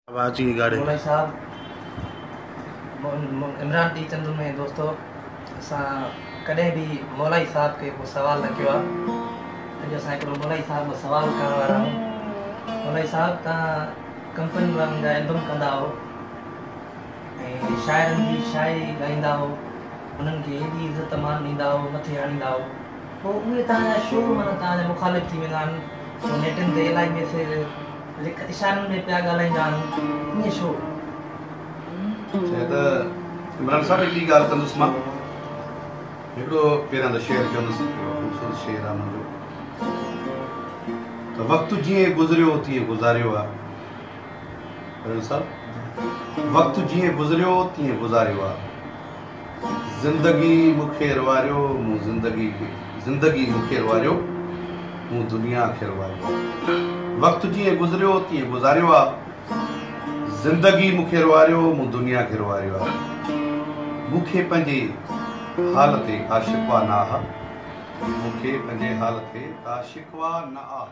اچي وئي گاڏي. مولائي صاحب عمران ٽي چندن ۾ دوستو اسان ڪڏهن به مولائي صاحب کي ڪو سوال نه ڪيو آهي اڄ اسان هڪڙو مولائي صاحب کان سوال ڪرڻ وارا آهيون مولائي صاحب توهان ڪمپني وارن جا البم ڪندا آهو ۽ شاعرن جي شاعري ڳائيندا آهو انهن کي ايڏي عزت مان ڏيندا آهو مٿي آڻيندا آهو پوء اهي توهان جا ڇو معنيٰ توهان جا مخالف ٿي ويندا آهن پوء نيٽن تي الائي ميسيج لک اشارن ۾ پيا ڳالهائيندا آهن ائين ڇو؟ چئي ته عمران صاحب هڪڙي ڳالهه ڪندس مان هڪڙو پهريان ته شعر چوندس هڪڙو خوبصورت شعر آهي منهنجو ته وقت جيئن گذريو تيئن گذاريو آ عمران صاحب وقت جيئن گذريو تيئن گذاريو آ زندگي مون کي روئاريو مون زندگي کي زندگي مون کي روئاريو مون دنيا کي روئاريو آ وقت جيئن گذريو تيئن گذاريو آ زندگي مون کي روئاريو مون دنيا کي روئاريو آ مون کي پنهنجي حال تي ڪا شڪوه نه آ مون کي پنهنجي حال تي ڪا شڪوه نه آ.